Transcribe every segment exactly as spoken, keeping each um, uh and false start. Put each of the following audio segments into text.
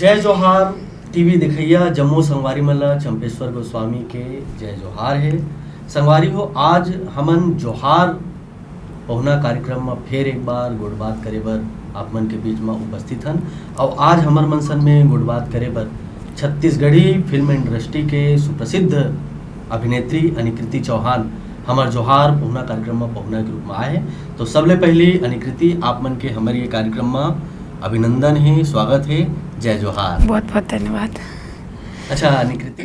जय जोहार। टीवी देखइया जम्मो संगवारी मन ला चंपेश्वर गोस्वामी के जय जोहार हे। संगवारी हो, आज हमन जोहार पहुना कार्यक्रम म फेर एक बार गोठबात करे बर आप मन के बीच म उपस्थित हन। अउ आज हमर मन संग में गोठबात करे बर छत्तीसगढ़ी फिल्म इंडस्ट्री के सुप्रसिद्ध अभिनेत्री अनिकृति चौहान हमर जोहार पहुना कार्यक्रम म पहुना के रूप म आए हे। तो सबले पहली अनिकृति, आप मन के हमर ये कार्यक्रम म अभिनंदन हे, स्वागत हे, जय जोहार। बहुत बहुत धन्यवाद। अच्छा अनिकृति,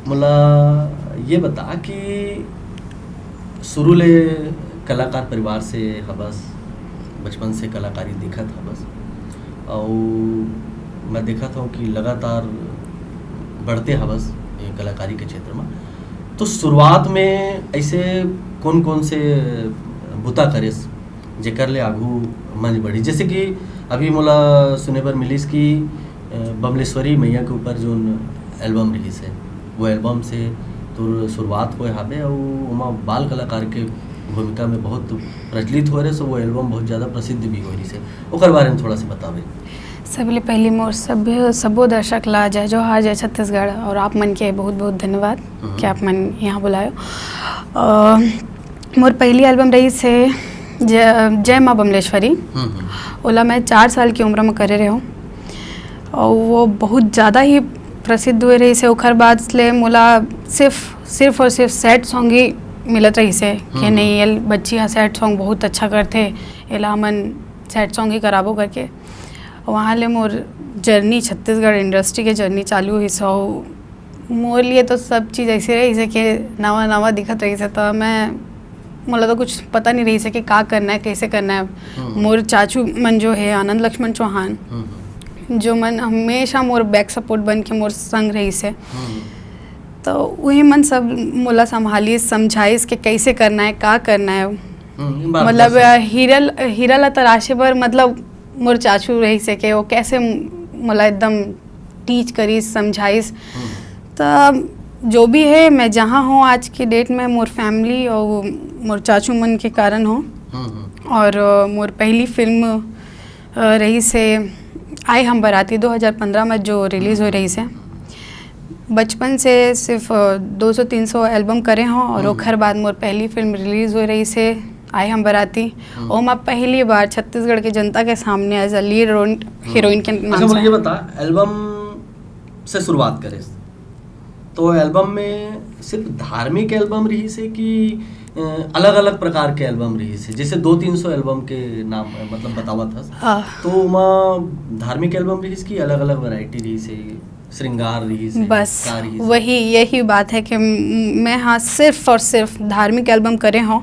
मोला ये बता कि शुरू ले कलाकार परिवार से हबस, बचपन से कलाकारी देखत हबस, अउ मैं देखत हूँ कि लगातार बढ़ते हबस ये कलाकारी के क्षेत्र में। तो शुरुआत में ऐसे कौन कौन से बुता करेस जेकर ले आगू मंच बढ़ी? जैसे कि अभी मोला सुने बर मिलिस कि अ, बमलेश्वरी मैया के ऊपर जोन एल्बम रिहिस हे, वो एल्बम से तोर शुरुआत होए हाबे अउ ओमा बाल कलाकार के भूमिका में बहुत प्रचलित होए रहे, सो वो एल्बम बहुत ज़्यादा प्रसिद्ध भी होए रहिस हे। ओकर बारे में थोड़ा सा बतावे। सबले पहली मोर सभ्य सबो दर्शक ला जय जोहार, जय छत्तीसगढ़, और आप मन के बहुत बहुत धन्यवाद हम्म। कि आप मन यहाँ बुलायो। अ, मोर पहली एल्बम रहिस हे जय, जय माँ बमलेश्वरी। हम्म, हम्म। ओला मैं चार साल की उम्र में करे रहे हूँ। और वो बहुत ज़्यादा ही प्रसिद्ध हुए रहिस हे। ओखर बाद ले मोला सिर्फ, सिर्फ और सिर्फ सैड सॉन्ग ही मिलत रहिस हे कि हम्म। नहीं, ये बच्ची हा सैड सॉन्ग बहुत अच्छा करथे, एला हमन सैड सॉन्ग ही कराबो करके। वहाँ ले मोर जर्नी, छत्तीसगढ़ इंडस्ट्री के जर्नी चालू हुई। सो मोर लिए तो सब चीज़ ऐसे रहिस हे कि नवा नवा दिखत रहिस हे, तो मैं, मोला तो कुछ पता नहीं रहिस हे कि का करना है, कैसे करना है। हम्म। मोर चाचू मन जो है आनंद लक्ष्मण चौहान, हम्म। जो मन हमेशा मोर बैक सपोर्ट बन के मोर संग रहिस हे। हम्म। तो वही मन सब मोला संभालिस, समझाइस कि कैसे करना है, का करना है। हम्म, ये बात मतलब, तो सही। अ, हीरा ल-, हीरा ला तराशे बर, मतलब, मोर चाचू रहिस हे कि वो कैसे म-, मोला एकदम टीच करिस, समझाइस। हम्म। त जो भी है, मैं जहाँ हूँ आज के डेट में, मोर फैमिली और मोर चाचू मन के कारण हूँ। हम्म, हम्म। और, अ, मोर पहली फिल्म, अ, रहिस हे आए हम बाराती, दो हज़ार पंद्रह में जो रिलीज हो रहिस हे। बचपन से सिर्फ, अ, दो सौ तीन सौ एल्बम करे हों और हम्म। ओखर बाद मोर पहली फिल्म रिलीज हो रहिस हे आए हम बाराती। हम्म। ओमा पहली बार छत्तीसगढ़ के जनता के सामने एज अ लीड हीरोइन के नाम अच्छा, से। मुझे ये बता, एल्बम से शुरुआत करेस तो एल्बम में सिर्फ धार्मिक एल्बम रहिस हे कि अलग-अलग प्रकार के एल्बम रहिस हे? जैसे दो तीन सौ एल्बम के नाम, मतलब, बतावत हस, आह। तो ओमा धार्मिक एल्बम रहिस कि अलग-अलग वैरायटी रहिस हे, श्रृंगार रहिस हे, बस का रहिस हे? वही, यही बात है कि म-, मैं, हाँ, सिर्फ और सिर्फ धार्मिक एल्बम करे हों।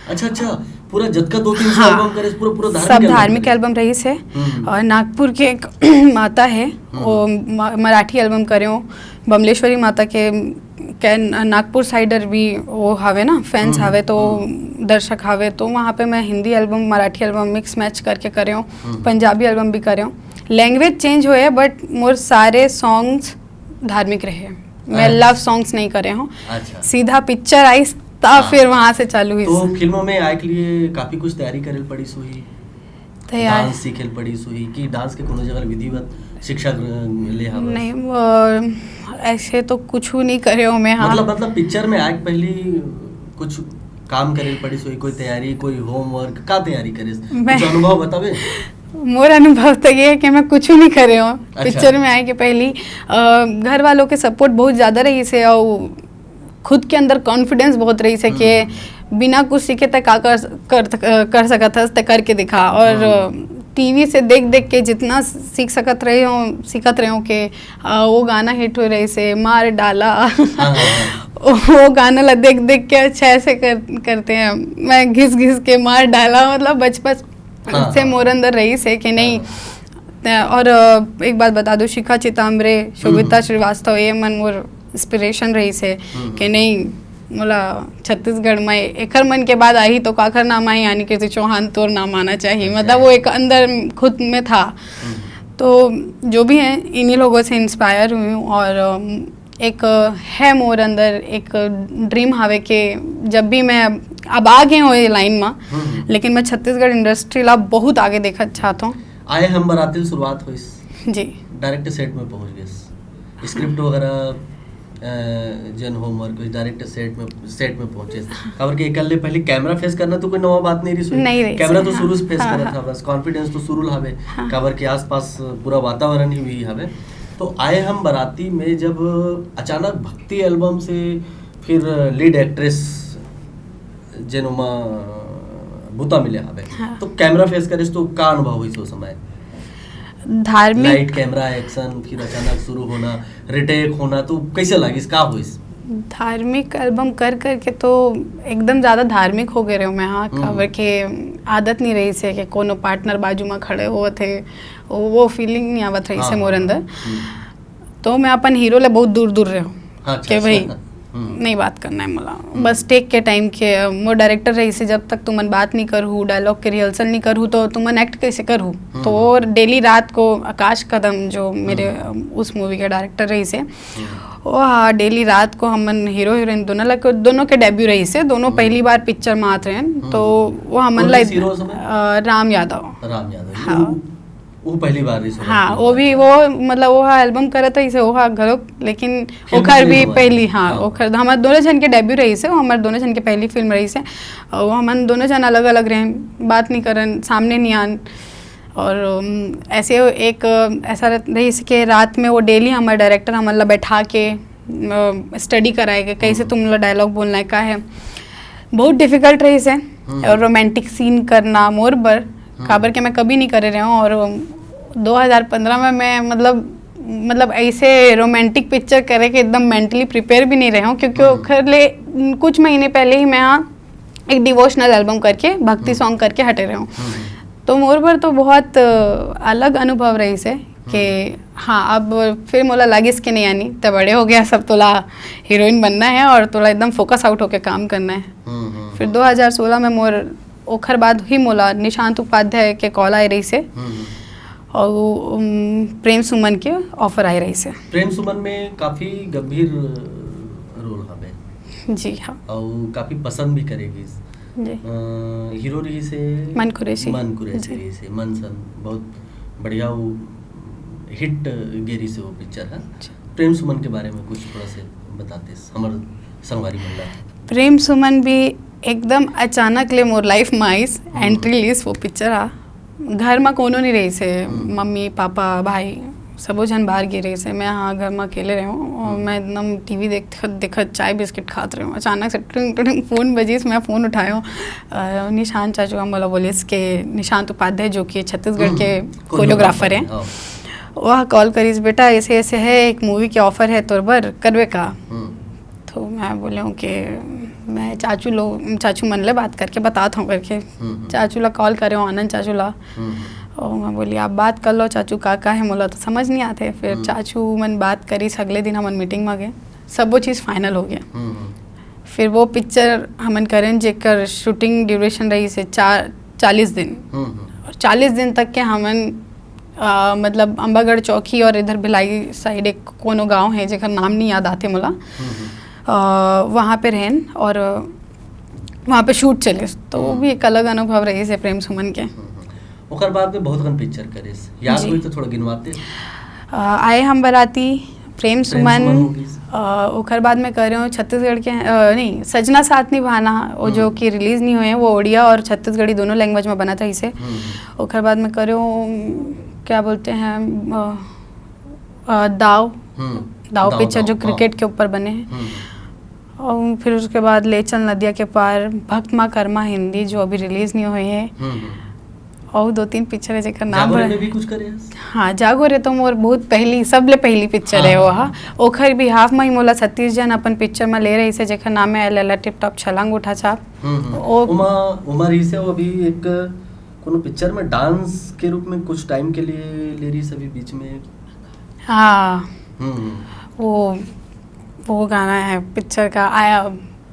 अच्छा, अच्छा, पूरा जतका दो तीन सौ हाँ, एल्बम करेस, पूरा, पूरा धार्मिक सब एल्बम धार्मिक करेस? एल्बम रहिस हे। हम्म। और नागपुर के एक माता है, हम्म। वो म-, मराठी एल्बम करे हों, बमलेश्वरी माता के, के न-, नागपुर साइडर भी वो हावे ना, फैंस हम्म, हावे, तो हम्म। दर्शक हावे, तो वहाँ पे मैं Hindi album, Marathi album mix match करके करे हों, हम्म। पंजाबी एल्बम भी करे हों। लैंग्वेज चेंज हुए, बट मोर सारे सॉन्ग्स धार्मिक रहे। मैं अच्छा। लव सॉन्ग्स नहीं करे हों। अच्छा। सीधा पिक्चर आइस, तब हाँ। फिर वहाँ से चालू हुई। तो फिल्मों में आए के लिए काफी कुछ तैयारी करे ल पड़िस होही? तैयार। डांस सीखे ल पड़िस होही कि डांस के कोनो जगह विधिवत शिक्षा ग्रहण ले हवस? नहीं, वो ऐसे तो कुछ नहीं करे हों मैं, हाँ। मतलब, मतलब पिक्चर में आए के पहली कुछ काम करे ल पड़िस होही, कोई तैयारी, कोई होमवर्क, का तैयारी करेस? मैं कुछ अनुभव बतावे? मोर अनुभव तो ये है कि मैं कुछ नहीं करे हों। अच्छा। पिक्चर में आए के पहली, अ, घर वालों के सपोर्ट बहुत ज़्यादा रहिस हे और खुद के अंदर कॉन्फिडेंस बहुत रहिस हे कि हम्म। बिना कुछ सीखे तक का कर, कर, कर सकत हस, तै करके दिखा। और, हम्म। अ, टीवी से देख देख के जितना सीख सकत रहे हों, सीखत रहे हों कि, अ, वो गाना हिट हो रहिस हे, मार डाला। हाँ, हाँ, हाँ। वो गाना ला देख देख के अच्छा ऐसे कर, करते हैं, मैं घिस घिस के मार डाला, मतलब बचपन हाँ, से हाँ। मोर अंदर रहिस हे कि नहीं। हाँ। त-, और, अ, एक बात बता दो, शिखा चिताम्बरे, शोभिता हम्म। श्रीवास्तव, ये मन मोर इंस्पिरेशन रहिस हे हम्म। कि नहीं, मोला छत्तीसगढ़ में एकर मन के बाद आही तो काकर नाम आही, यानी कि चौहान तोर नाम आना चाहिए। अच्छा। मतलब वो एक अंदर खुद में था। हम्म। तो जो भी है, इन्हीं लोगों से इंस्पायर हुई हूँ और, अम, एक है मोर अंदर एक ड्रीम हावे कि जब भी मैं अब आ गए हो ये लाइन में, हम्म। लेकिन मैं छत्तीसगढ़ इंडस्ट्री ला बहुत आगे देखना चाहता हूँ। आए हम बाराती शुरुआत होइस। जी। डायरेक्ट सेट में पहुंच गए, स्क्रिप्ट वगैरह अ, जेन होमवर्क, डायरेक्ट सेट में, सेट में पहुंचे। काबर के एकर ले पहले कैमरा फेस करना तो कोई नवा बात नहीं रही। नहीं रही। कैमरा तो हाँ, शुरू से फेस हाँ, करत हाँ। हवस, कॉन्फिडेंस तो शुरू हवे। हाँ। काबर के आसपास पूरा वातावरण ही वही हवे। तो आए हम बाराती में जब अचानक भक्ति एल्बम से फिर लीड एक्ट्रेस जेन ओमा बुता मिले हवे, हाँ। तो कैमरा फेस करिस तो का अनुभव होइस ओ समय? धार्मिक लाइट, कैमरा, एक्शन, फिर अचानक शुरू होना, रिटेक होना, तो कैसे लागिस, का होइस? धार्मिक एल्बम कर करके तो एकदम ज़्यादा धार्मिक हो गए रहे हूँ मैं। हाँ, हम्म। काबर के आदत नहीं रहिस हे कि कोनो पार्टनर बाजू में खड़े होवत हे, वो, वो फीलिंग नहीं आवत रहिस हे हाँ, मोर हाँ, अंदर। हम्म। तो मैं अपन हीरो ले बहुत दूर दूर रहे हूँ अच्छा, कि भाई हम्म। नहीं बात करना है मोला, बस टेक के टाइम के। मोर डायरेक्टर रहिस हे, जब तक तुमन बात नहीं करहू, डायलॉग के रिहर्सल नहीं करहू, तो तुमन एक्ट कैसे करहू? तो वो डेली रात को आकाश कदम जो मेरे, अम, उस मूवी के डायरेक्टर रहिस हे, वो, हाँ, डेली रात को हमन हीरो हीरोइन दोनों लग, दोनों के डेब्यू रहिस हे, दोनों पहली बार पिक्चर में आत रहे हैं, तो वो हमन कौन ला सी हीरो उस समय? अ, राम यादव। राम यादव। हाँ। वो, वो पहली बार रही। हाँ, वो भी, वो मतलब वो हाँ एल्बम करत रहिस हे, वो हाँ घलो, लेकिन फिल्म ओखर release भी होवत पहली, रहिस। हाँ, हाँ। ओखर हमर दोनों जन के डेब्यू रहिस हे, वो हमर दोनों जन के पहली फिल्म रहिस हे, और वो हमन दोनों जन अलग अलग रहेन, बात नहीं करन, सामने नहीं आन। और अम, ऐसे एक अ, ऐसा रह- रहिस के रात में वो डेली हमर डायरेक्टर हमन ला बैठा के स्टडी कराए के कैसे तुम ला डायलॉग बोलना है, का है। बहुत डिफिकल्ट रहिस हे। और रोमांटिक सीन करना मोर बर, काबर के मैं कभी नहीं करे रहे हूँ। और दो हज़ार पंद्रह में मैं मतलब मतलब ऐसे रोमांटिक पिक्चर करे के एकदम मेंटली प्रिपेयर भी नहीं रहे हूँ, क्योंकि ओखर ले कुछ महीने पहले ही मैं हाँ एक डिवोशनल एल्बम करके, भक्ति सॉन्ग करके हटे रहे हूँ। तो मोर बर तो बहुत अ, अलग अनुभव रहिस हे कि हाँ, अब फिर मोला लागिस कि नहीं, यानी त बड़े हो गया, सब तोला हीरोइन बनना है और तोला एकदम फोकस आउट होके काम करना है। हम्म, हम्म। फिर दो हज़ार सोलह में मोर ओखर बाद ही मोला निशांत उपाध्याय के कॉल आए रहिस हे हम्म, हम्म। और वो, उम, प्रेम सुमन के ऑफर आए रहिस हे। प्रेम सुमन में काफी गंभीर रोल हवे जी हाँ। और काफी पसंद भी करे गिस। जी। अ, हीरो रहिस हे मन कुरैशी। मन कुरैशी जी। रहिस हे, मन सन बहुत बढ़िया वो हिट गे रहिस हे वो पिक्चर है। प्रेम सुमन के बारे में कुछ थोड़ा से बताते हमर संगवारी मन ला। प्रेम सुमन भी एकदम अचानक ले मोर लाइफ में आइस, एंट्री लिस वो पिक्चर हा। घर में कोनो नहीं रहिस हे, मम्मी पापा भाई सबो झन बाहर गे रहिस हे, मैं हाँ घर में अकेले रहे हूँ और मैं एकदम टीवी देखत देखत चाय बिस्किट खात रहे हूँ। अचानक से टिंग टिंग फोन बजिस, मैं फोन उठाए हूँ। अ, निशांत चाचू हा मोला बोलिस के निशांत उपाध्याय जो कि छत्तीसगढ़ के कोरियोग्राफर है, हाँ। वह कॉल करिस, बेटा ऐसे ऐसे है, एक मूवी के ऑफर है तोर बर, करबे का? हम्म। तो मैं बोले हूँ कि मैं चाचू लोग, चाचू मन ले बात करके बतात हूँ करके। हम्म। चाचू ला कॉल करे हूँ, आनंद चाचू ला। हम्म। और मैं बोली आप बात कर लो चाचू, का का है मोला तो समझ नहीं आते। फिर चाचू मन बात करिस, अगले दिन हमन मीटिंग में गए, सबो चीज़ फाइनल हो गया। हम्म। फिर वो पिक्चर हमन करें जेकर शूटिंग ड्यूरेशन रहिस हे चार चालीस दिन। हम्म। और चालीस दिन तक के हमन अ, मतलब अम्बागढ़ चौकी और इधर भिलाई साइड एक कोनो गांव है जेकर नाम नहीं याद आते मोला। अ, वहाँ पे रहेन और वहाँ पे शूट चले, तो वो भी एक अलग अनुभव रहिस हे प्रेम सुमन के। ओकर बाद में बहुत कन पिक्चर करिस, याद जी। होई तो थोड़ा गिनवाते। अ, आए हम बाराती, प्रेम सुमन, सुमन हो गइस। अ, ओकर बाद में करे हूँ छत्तीसगढ़ के, अ, नहीं, सजना साथ निभाना, वो जो कि रिलीज नहीं हुए हैं, वो ओडिया और छत्तीसगढ़ी दोनों लैंग्वेज में बनत रहिस हे। ओकर बाद में करे हूँ, क्या बोलते हैं, अ, अ, दाव, हम्म। दाव दाव, पिक्चर दाव, जो हाँ। क्रिकेट के ऊपर बने हैं। हम्म। और फिर उसके बाद ले चल नदिया के पार, भक्त माँ कर्मा हिंदी जो अभी रिलीज नहीं हुई है, हम्म। और दो तीन पिक्चर है जेकर नाम जागो रे भूल- में भी कुछ करे हस? हाँ, जागो रे तो मोर बहुत पहली, सबले पहली पिक्चर हाँ, है वो। हाँ, हाँ, ओखर भी हाफ माही मोला छत्तीस जन अपन पिक्चर में ले रहिस हे जेकर नाम है लैला टिप टॉप छलांग उठा छाप। हम्म, हम्म। ओ- उमा, उमा रहिस हे वो अभी एक कोनो पिक्चर में डांस के रूप में कुछ टाइम के लिए ले रहिस हे अभी बीच में। हाँ, हम्म, हम्म। वो वो गाना है पिक्चर का, आया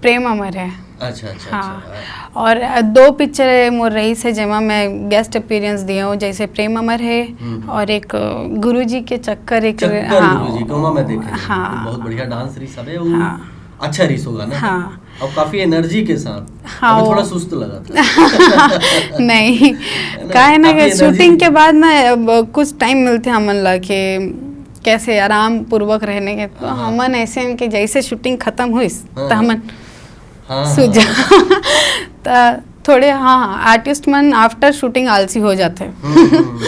प्रेम अमर है। अच्छा, अच्छा, हाँ। अच्छा। और दो पिक्चर है मोर रहिस हे जेमा मैं गेस्ट अपीयरेंस दिए हूँ, जैसे प्रेम अमर है हम्म। और एक, अ, गुरुजी के चक्कर, एक चक्कर हाँ, गुरुजी के, ओमा मैं देखे हूँ। हाँ। बहुत बढ़िया डांस रहिस हवे वो। हाँ। अच्छा रिहिस होगा ना? हाँ। अब काफी एनर्जी के साथ। हाँ, अभी वो थोड़ा सुस्त लगा था। नहीं, है ना? काहे ना काफी कि एनर्जी। शूटिंग के बाद ना अब कुछ टाइम मिलथे हमन ला कि कैसे आराम पूर्वक रहने के, तो हाँ। हमन ऐसे हैं कि जैसे शूटिंग खत्म होइस हाँ। तो हमन हाँ, सुजा। हाँ। तो थोड़े, हाँ, आर्टिस्ट मन आफ्टर शूटिंग आलसी हो जाते हैं। हम्म, हम्म, हम्म।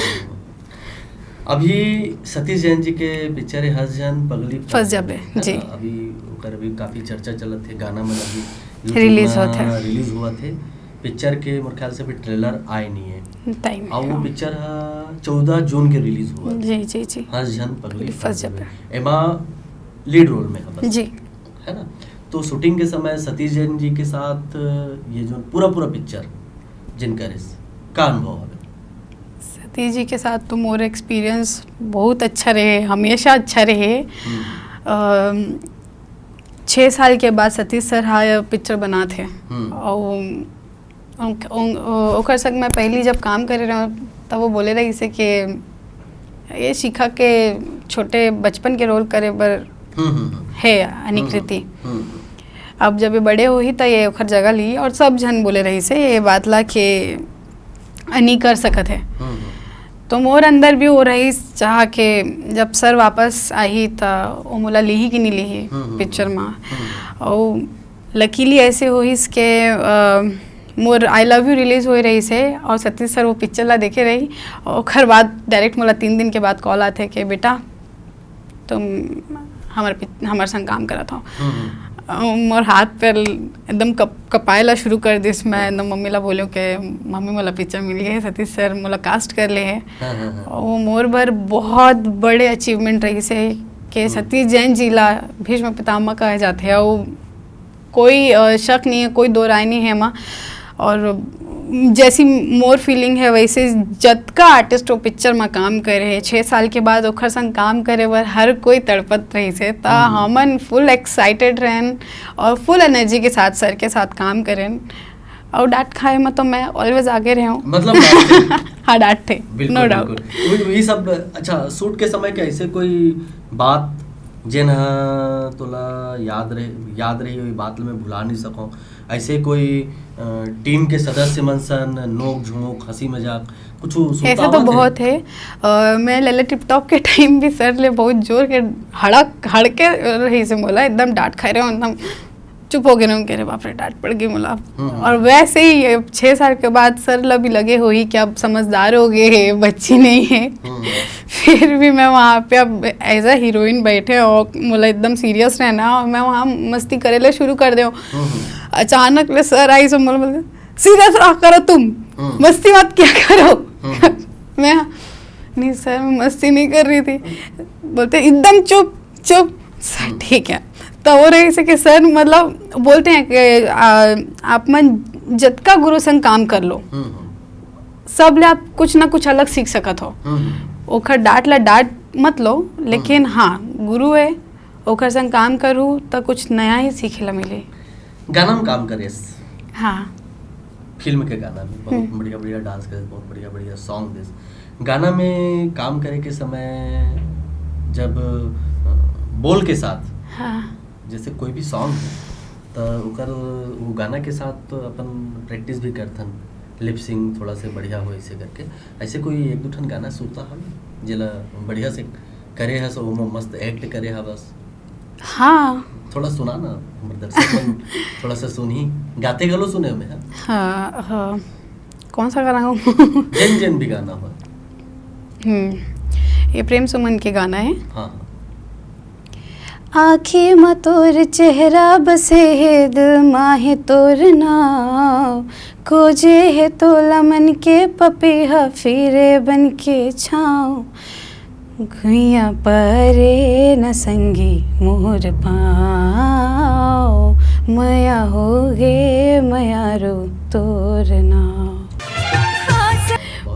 अभी सतीश जैन जी के पिक्चर है हस झन पगली फंस जाबे, है ना? जी। अभी ओकर अभी काफी चर्चा चलत है, गाना मन अभी YouTube रिलीज में होत है। रिलीज हुआ थे। पिक्चर के मोर ख्याल से अभी ट्रेलर आए नहीं है। टाइम और वो पिक्चर हा चौदह जून के रिलीज हुआ थे। जी, जी, जी। हस झन पगली फंस जाबे। एमा लीड रोल में है बस। जी। है ना? तो शूटिंग के समय सतीश जैन जी के साथ ये जो पूरा पूरा पिक्चर जिन करिस, का अनुभव हवे? सतीश जी के साथ तो मोर एक्सपीरियंस बहुत अच्छा रहे, हमेशा अच्छा रहे। हम्म। अम, छः साल के बाद सतीश सर हा ये पिक्चर बनात हे। हम्म। और उन, उन, ओकर संग मैं पहली जब काम करे रहे तब वो बोले रहिस हे कि ये शिखा के छोटे बचपन के रोल करे बर हम्म, हम्म, हम्म। है अनिकृति। हम्म, हम्म। अब जब ये बड़े होही त ये ओकर जगह ली, और सब झन बोले रहिस हे ये बात ला कि नहीं कर सकत है। हम्म, हम्म। तो मोर अंदर भी वो रहिस चाह के जब सर वापस आही त वो मोला लिही कि नहीं लिही हम्म, हम्म, पिक्चर हम्म। मा। हम्म। और लकीली ऐसे होइस के अ, मोर आई लव यू रिलीज होए रहिस हे और सतीश सर वो पिक्चर ला देखे रही। और ओकर बाद डायरेक्ट मोला तीन दिन के बाद कॉल आथे कि बेटा तुम हमर पिक-, हमर संग काम करत हो। हम्म, हम्म। अ, मोर हाथ पैर एकदम कप-, कपाए ला शुरू कर दिस। मैं एकदम मम्मी ला बोलेंव के मम्मी मोला पिक्चर मिल गए हे, सतीश सर मोला कास्ट कर ले हे। हाँ, हाँ, हाँ। वो मोर बर बहुत बड़े अचीवमेंट रहिस हे कि हम्म। सतीश जैन जी ला भीष्म पितामह कहे जाथे। वो कोई अ, शक नहीं है, कोई दो राय नहीं है एमा। और जैसी मोर फीलिंग है वैसे जतका आर्टिस्ट वो पिक्चर में काम करे हे, छः साल के बाद ओकर संग काम करे बर हर कोई तड़पत रहिस हे। त हम्म। हमन फुल एक्साइटेड रहेन और फुल एनर्जी के साथ सर के साथ काम करेन। और डांट खाए में तो मैं ऑलवेज आगे रहे हूँ। मतलब डांट थे। हाँ, डांट थे, बिल्कुल, नो डाउट। बिल्कुल। वही, वही सब। अच्छा, शूट के समय क्या ऐसे कोई बात जेन ह तोला याद रहे, याद रही, वही बात ल मैं भुला नहीं सकूं? ऐसे कोई, अ, टीम के सदस्य मन सन नोक झोंक, हंसी मजाक कुछ सुनता ऐसे तो होथे? बहुत है। अ, मैं लैला टिप टॉप के टाइम भी सर ले बहुत जोर के हड़क, हड़के रहिस हे मोला, एकदम डांट खाए रहे हूँ, एकदम चुप हो गए रहे हूँ, कह रहे बाप रे डांट पड़ गई मोला। हम्म। और वैसे ही ये छः साल के बाद सर ला भी लगे होही कि अब समझदार हो गए हे, बच्ची नहीं है। हम्म। फिर भी मैं वहाँ पे अब एज अ हीरोइन बैठे और मोला एकदम सीरियस रहना, और मैं वहाँ मस्ती करे ले शुरू कर दे। हम्म। अचानक ले सर आइस मोला बोले, सीरियस रहा करो तुम, हम्म। मस्ती मत किया करो। हम्म। मैं, नहीं सर, मैं मस्ती नहीं कर रही थी। बोलते एकदम चुप, चुप। सर, ठीक है। तो वो रहिस हे कि सर मतलब बोलते हैं कि आ, आप मन जतका गुरु संग काम कर लो, हम्म, हम्म। सब ले आप कुछ ना कुछ अलग सीख सकत हो। हम्म, हम्म। ओखर डांट ला डांट मत लो, लेकिन हाँ, गुरु है, ओखर संग काम करू त कुछ नया ही सीखे ला मिली। गाना में काम करेस, हाँ। फिल्म के गाना में बहुत हम्म। बढ़िया बढ़िया डांस करेस, बहुत बढ़िया बढ़िया सॉन्ग देस। गाना में काम करे के समय जब, अ, बोल के साथ, हाँ। जैसे कोई भी सॉन्ग है, तो ओकर, वो गाना के साथ तो अपन प्रैक्टिस भी करथन, लिप सिंक थोड़ा से बढ़िया हो, ऐसे करके। ऐसे कोई एक दो ठन गाना सुरता हवे, जेला बढ़िया से करे हस, ओमा मस्त एक्ट करे हवस? हाँ। थोड़ा सुना ना, हमर दर्शक मन थोड़ा सा सुनही, गाते घलो सुने में, हाँ? हाँ, हाँ। कौन सा गाना हो? जेन जेन भी गाना हो। हम्म, ये प्रेम सुमन के गाना है। हाँ, हाँ। आँखी मा तोर चेहरा बसे हे, दिल मा हे तोर नाव, खोजे हे तोला मन के पपीहा, फिरे बन के छाँव। भुइयां परे न संगी मोर पाँव, मया होगे मयारू तोर नाव।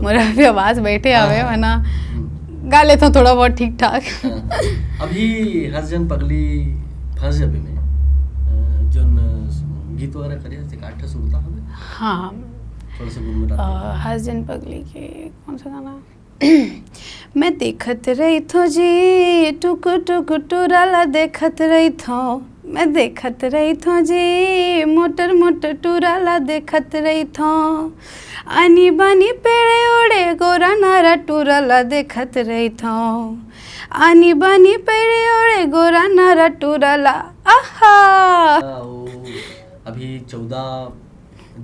मोर अभी आवाज बैठे हाँ, आवे, हाँ। है ना? हम्म। गा लेता हूँ थोड़ा बहुत ठीक ठाक। हाँ। अभी हस झन पगली फंस जबे में, अ, जोन, अ, गीत वगैरह करे हस, एकाध ठा सुरता हवे? हाँ। थोड़ा सा गुनगुना अ, दे। हस झन पगली के कौन सा गाना? मैं देखत रहिथों जी, टुकुर टुकुर टुरा ला देखत रहिथों। मैं देखत रहिथों जी, मोटर मोटर टूरा ला देखत रहिथों। आनी बानी पेड़े ओड़े गोरा नारा टूरा ला देखत रहिथों। आनी बानी पेड़े ओड़े गोरा नारा टूरा ला। आहा। अभी चौदह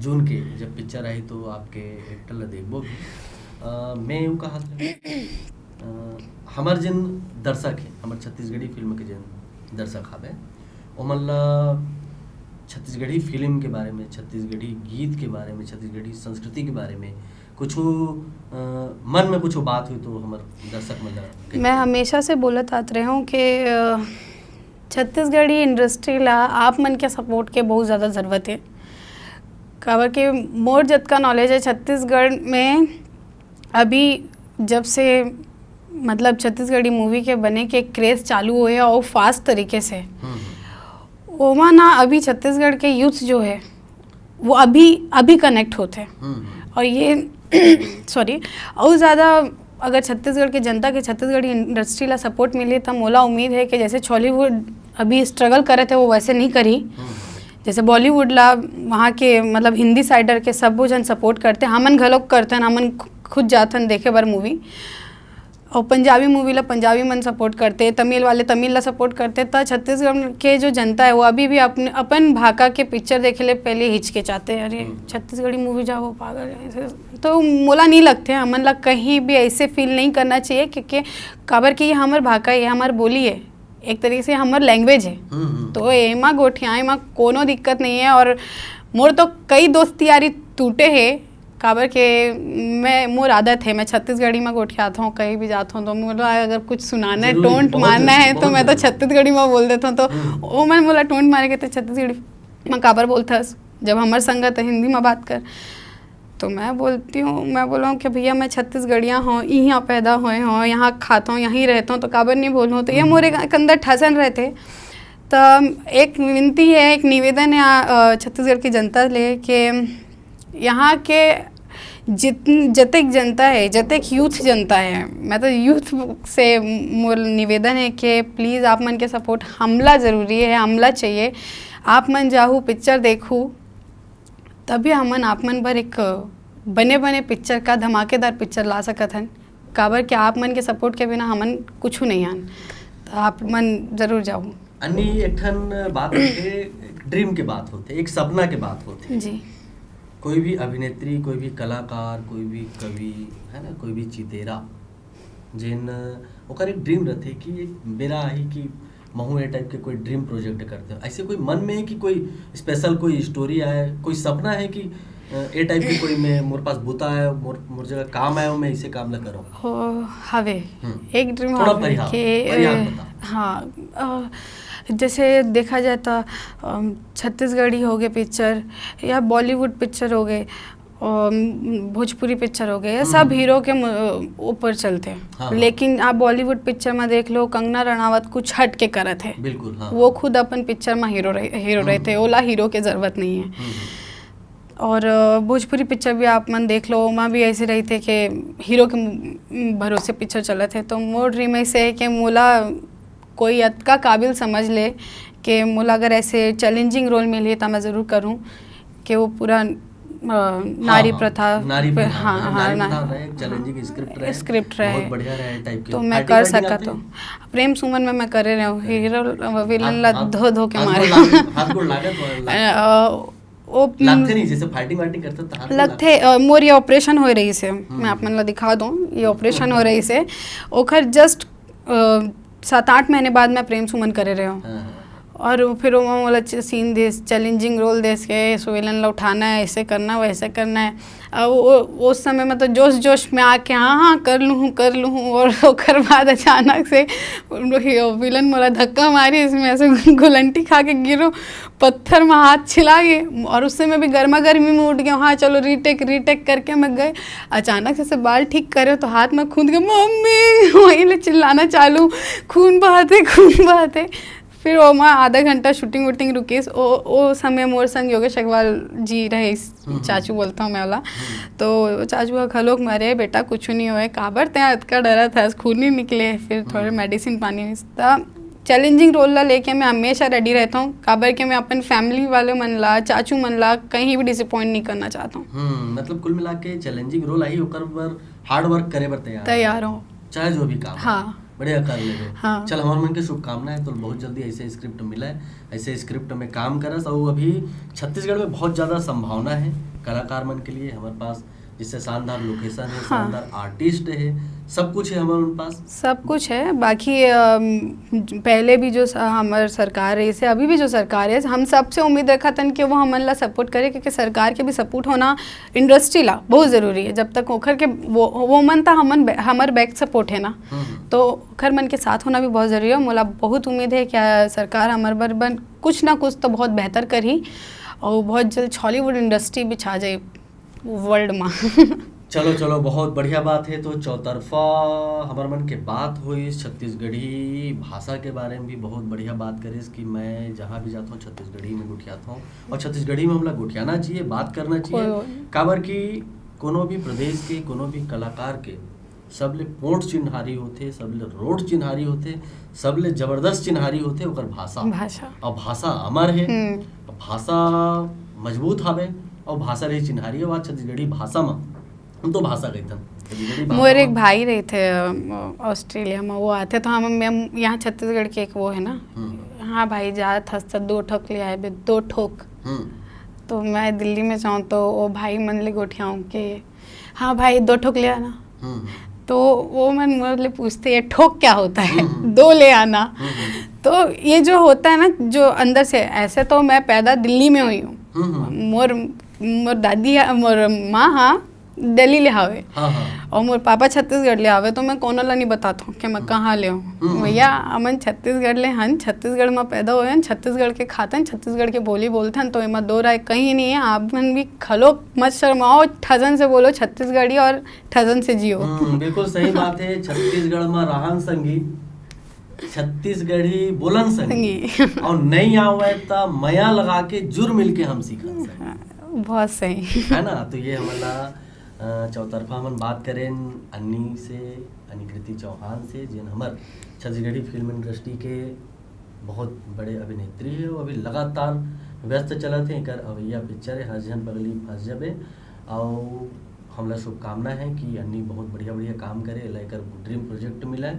जून के जब पिक्चर आई तो आपके एक्टर ला देखबो भी। अ, मैं यूँ कहा था, अ, हमर जिन दर्शक है, हमर छत्तीसगढ़ी फिल्म के जिन दर्शक हवे, ओमन ला छत्तीसगढ़ी फिल्म के बारे में, छत्तीसगढ़ी गीत के बारे में, छत्तीसगढ़ी संस्कृति के बारे में कुछ, अ, मन में कुछ बात हुई तो हमर दर्शक मन ला कहिए। मैं हमेशा से बोलत आत रहे हूँ कि अ, छत्तीसगढ़ी इंडस्ट्री ला आप मन के सपोर्ट के बहुत ज़्यादा ज़रूरत है। काबर के मोर जतका नॉलेज है, छत्तीसगढ़ में अभी जब से, मतलब, छत्तीसगढ़ी मूवी के बने के क्रेज चालू होए और फास्ट तरीके से, हम्म, हम्म। ओमा ना अभी छत्तीसगढ़ के यूथ जो है वो अभी अभी कनेक्ट होते हैं। हम्म, हम्म। और ये सॉरी, और ज़्यादा अगर छत्तीसगढ़ के जनता के छत्तीसगढ़ी इंडस्ट्री ला सपोर्ट मिली, तो मोला उम्मीद है कि जैसे छॉलीवुड अभी स्ट्रगल करे थे, वो वैसे नहीं करी। हम्म। जैसे बॉलीवुड ला, वहाँ के, मतलब, हिंदी साइडर के सब जन सपोर्ट करते, हमन घलोक करते हैं, हमन खु-, खुद जाथन देखे बर मूवी। और पंजाबी मूवी ला पंजाबी मन सपोर्ट करते, तमिल वाले तमिल ला सपोर्ट करते, त छत्तीसगढ़ के जो जनता है वो अभी भी अपन अपन भाखा के पिक्चर देखे ले पहले हिचकिचाते हैं, "अरे, हम्म। छत्तीसगढ़ी मूवी जाओ, पागल है।" ऐसे तो मोला नहीं लगते, हमन ला कहीं भी ऐसे फील नहीं करना चाहिए, क्योंकि काबर कि ये हमर भाखा है, ये हमर बोली है, एक तरीके से हमर लैंग्वेज है। हम्म, हम्म। तो एमा गोठियाए मा कोनो दिक्कत नहीं है। और मोर तो कई दोस्त यारी टूटे है, काबर के मैं, मोर आदत है, मैं छत्तीसगढ़ी में गोठियात हूँ, कहीं भी जात हूँ तो मोला अगर कुछ सुनाना है, जरूरी, टोंट बहुत मारना जरूरी, है, तो बहुत मैं तो जरूरी। छत्तीसगढ़ी में बोल देता हूँ। तो हम्म। वो मन मोला टोंट मारे के, "तो छत्तीसगढ़ी में काबर बोलथस, जब हमर संगत है हिंदी में बात कर।" तो मैं बोलती हूँ, मैं बोला हूँ कि भैया, मैं छत्तीसगढ़िया हूँ, यहाँ पैदा होए हूँ, यहाँ खाता हूँ, यहीं रहता हूँ, तो काबर नहीं बोलूँ? तो ये मोर एक, एक अंदर ठसन रहते। तो एक विनती है, एक निवेदन है, अ, छत्तीसगढ़ की जनता ले कि यहाँ के जित जतेक जनता है, जतेक यूथ जनता है, मैं तो यूथ से मोर निवेदन है कि प्लीज आप मन के सपोर्ट हमला जरूरी है, हमला चाहिए। आप मन जाहू, पिक्चर देखू, तभी हमन आप मन बर एक बने बने पिक्चर का धमाकेदार पिक्चर ला सकत हन। काबर कि आप मन के सपोर्ट के बिना हमन कुछ नहीं हन। तो आप मन जरूर जाहू। अन्नी एक ठन बात होथे, ड्रीम के बात होथे, एक सपना के बात होथे। जी। कोई भी अभिनेत्री, कोई भी कलाकार, कोई भी कवि, है ना, कोई भी चितेरा, जेन ओकर एक ड्रीम रहथे कि एक बेरा आही कि महू ए टाइप के कोई ड्रीम प्रोजेक्ट करते हो। ऐसे कोई मन में है कि कोई स्पेशल कोई स्टोरी आए, कोई सपना है कि, अ, ए टाइप के कोई मैं, मोर पास बूता आए, मोर, मोर जगह काम आए, मैं इसे काम ला करूँ? हो, हवे। हम्म। एक ड्रीम थोड़ा हवे परिहार, कि, परिहार अ, बता। हाँ, अ, जैसे देखा जाए तो, अम, छत्तीसगढ़ी हो गए पिक्चर या बॉलीवुड पिक्चर हो गए, अम, भोजपुरी पिक्चर हो गए, ये सब हम्म। हीरो के मु-, ऊपर चलते हैं। हाँ, हाँ। लेकिन आप बॉलीवुड पिक्चर में देख लो, कंगना रणावत कुछ हट के करत है। बिल्कुल, हाँ, वो हाँ। खुद अपन पिक्चर में हीरो रह-, हीरो हम्म। रहते, ओला हीरो के जरूरत नहीं है। हम्म। और, अ, भोजपुरी पिक्चर भी आप मन देख लो, ओमा भी ऐसे रहिथे कि हीरो के म-, भरोसे पिक्चर चलत है। तो मोर ड्रीम ऐसे है कि मोला कोई अतका काबिल समझ ले कि मोला अगर ऐसे चैलेंजिंग रोल मिलही, त मैं जरूर करूँ, कि वो पूरा, अ, नारी हाँ, प्रथा नारी पे, प्रथा, हाँ, हाँ, हाँ, नारी ना-, प्रथा रहे, चैलेंजिंग स्क्रिप्ट रहे, स्क्रिप्ट रहे। बहुत बढ़िया रहे टाइप के। तो मैं फाइटिंग कर वाइटिंग सका आते तो। हैं? प्रेम सुमन में मैं करे रहे हूँ, हीरो विलन हाथ, ला हाथ, धो धो के हाथ मारे। गोड़ लाग-, हाथ गोड़ लागत हो, लाग-, अ, वो लागते नहीं, जैसे फाइटिंग वाइटिंग करते तो हाथ गोड़ लगथे, अ, मोर ये ऑपरेशन होए रहिस हे, हम्म। मैं आप मन ला दिखा दूँ, ये ऑपरेशन होए रहिस हे, ओखर जस्ट, अ, सात आठ महीने बाद मैं प्रेम सुमन करे रहे हूँ। हाँ, हाँ। और फिर वो मोला च-, सीन देस, चैलेंजिंग रोल देस के, इस विलन ला उठाना है, ऐसे करना है, वैसे करना है। अब वो, वो, उस समय मैं तो जोश जोश में आके, "हाँ, हाँ, कर लूँ, कर लूँ।" और ओकर बाद अचानक से उन लोग, ये विलन मोला धक्का मारी, इसमें ऐसे गुलंटी खा के गिरो, पत्थर में हाथ छिला गए। और उस समय भी गर्मा गर्मी में उठ गया, "हाँ, चलो, रीटेक, रीटेक" करके मैं गए। अचानक से बाल ठीक करे तो हाथ में खून के, "मम्मी!" वहीं ले चिल्लाना चालू, "खून बहाते, खून बहाते।" फिर ओमा आधा घंटा शूटिंग वूटिंग रुकिस। ओ, ओ समय मोर संग योगेश अग्रवाल जी रहे, हम्म। चाचू बोलता हूँ मैं वाला। तो चाचू का घलोक मरे, "बेटा, कुछ नहीं होए, काबर ते अतका डरत हस, खून नहीं निकले।" फिर थोड़े हम्म। मेडिसिन पानी, त चैलेंजिंग रोल ला लेके मैं हमेशा रेडी रहता हूँ, काबर के मैं अपन फैमिली वाले मन ला, चाचू मन ला कहीं भी डिसअपॉइंट नहीं करना चाहता हूँ। हम्म मतलब कुल मिला के चैलेंजिंग रोल आही, ओकर बर हार्ड वर्क करे बर तैयार तैयार हूँ। चाहे जो भी काम है, हाँ। बढ़िया कर ले। हाँ। चल, हमारे मन के शुभकामना है, तो बहुत जल्दी ऐसे स्क्रिप्ट मिला है, ऐसे स्क्रिप्ट में काम करस। और अभी छत्तीसगढ़ में बहुत ज़्यादा संभावना है कलाकार मन के लिए। हमारे पास जिससे शानदार लोकेशन है, हाँ। शानदार आर्टिस्ट है, सब कुछ है हमारे पास। सब कुछ है। बाकी अम, पहले भी जो स- हमर सरकार रहिस हे, अभी भी जो सरकार है, हम सबसे उम्मीद रखत हन कि वो हमन ला सपोर्ट करे, क्योंकि सरकार के भी सपोर्ट होना इंडस्ट्री ला बहुत ज़रूरी है। जब तक ओखर के वो वो मन त हमन बै- हमर बैक सपोर्ट है ना, हम्म। तो ओखर मन के साथ होना भी बहुत ज़रूरी है। मोला बहुत उम्मीद है कि सरकार हमर बर बन कुछ ना कुछ तो बहुत बेहतर करही और बहुत जल्द छॉलीवुड इंडस्ट्री भी छा जाए वर्ल्ड में। चलो चलो, बहुत बढ़िया बात है। तो चौतरफा हमर मन के बात होइस, छत्तीसगढ़ी भाषा के बारे में भी बहुत बढ़िया बात करिस कि मैं जहाँ भी जाता हूँ छत्तीसगढ़ी में गोठियाता हूँ, और छत्तीसगढ़ी में हमला गोठियाना चाहिए, बात करना चाहिए। कोई- काबर कि कोनो भी प्रदेश के, कोनो भी कलाकार के सबले पोंट चिन्हारी होथे, सबले रोट चिन्हारी होथे, सबले जबरदस्त चिन्हारी होथे ओकर भाषा। भाषा। और भाषा अमर है। हम्म। अब भाषा मजबूत हवे और भाषा रही चिन्हारी। अब आज छत्तीसगढ़ी भाषा में हम तो भाषा कहिथन, छत्तीसगढ़ी भाषा मोर एक में भाई रहिथे अम, ऑस्ट्रेलिया में, वो आथे तो हम मैं यहाँ छत्तीसगढ़ के एक वो है ना, हम्म। हाँ भाई जात हस त दो ठोक ले आए बे, दो ठोक। हम्म। तो मैं दिल्ली में जाऊँ तो वो भाई मन ले गोठियाऊँ के हाँ भाई दो ठोक ले आना। हम्म। तो वो मन मोर ले पूछते ये ठोक क्या होता है? हम्म। दो ले आना। हम्म। तो ये जो होता है ना, जो अंदर से, ऐसे तो मैं पैदा दिल्ली में हुई हूँ। हम्म। मोर मोर दादी हा- मोर माँ हा दिल्ली ले हावे हाँ हाँ। और मोर पापा छत्तीसगढ़ ले हावे, तो मैं कोनो ला नहीं बताता हूँ कि मैं कहाँ ले हूँ। हम्म। भैया, हमन छत्तीसगढ़ ले हन, छत्तीसगढ़ में पैदा हुए हन, छत्तीसगढ़ के खातन, छत्तीसगढ़ के बोली बोलथन, तो एमा दो राय कहीं नहीं है। आप मन भी खलो मत शर्माओ, ठजन से बोलो छत्तीसगढ़ी और ठजन से जियो। हम्म, बिल्कुल सही बात है। छत्तीसगढ़ में रहन संगी, छत्तीसगढ़ी बोलन संगी, संगी। और नहीं आवे त मया लगा के जुर मिल के हम सीखन संगी। बहुत सही। है ना? तो ये हमला अ, चौतरफा हमन बात करें अन्नी से, अनिकृति चौहान से, जिन हमर छत्तीसगढ़ी फिल्म इंडस्ट्री के बहुत बड़े अभिनेत्री है। वो अभी लगातार व्यस्त चलत है, एकर अवैया पिक्चर है हस झन पगली फंस जबे। और हमला शुभकामना है कि अन्नी बहुत बढ़िया बढ़िया काम करे, एला एकर ड्रीम प्रोजेक्ट मिले।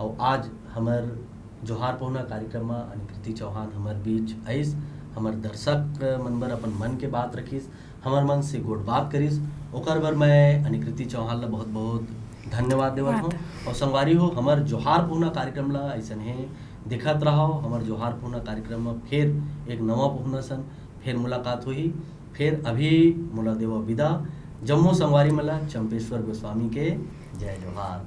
और आज हमर जोहार पहुना कार्यक्रम में अनिकृति चौहान हमर बीच आइस, हमर दर्शक मन बर अपन मन के बात रखिस, हमर मन से गोठ बात करिस, ओकर बर मैं अनिकृति चौहान ला बहुत बहुत धन्यवाद देवत हूँ। और संगवारी हो, हमर जोहार पहुना कार्यक्रम ला ऐसन हे देखत रहो। हमर जोहार पहुना कार्यक्रम में फिर एक नवा पहुना सन फिर मुलाकात होही। फिर अभी मोला देवा विदा, जम्मो संगवारी मन ला चंपेश्वर गोस्वामी के जय जोहार।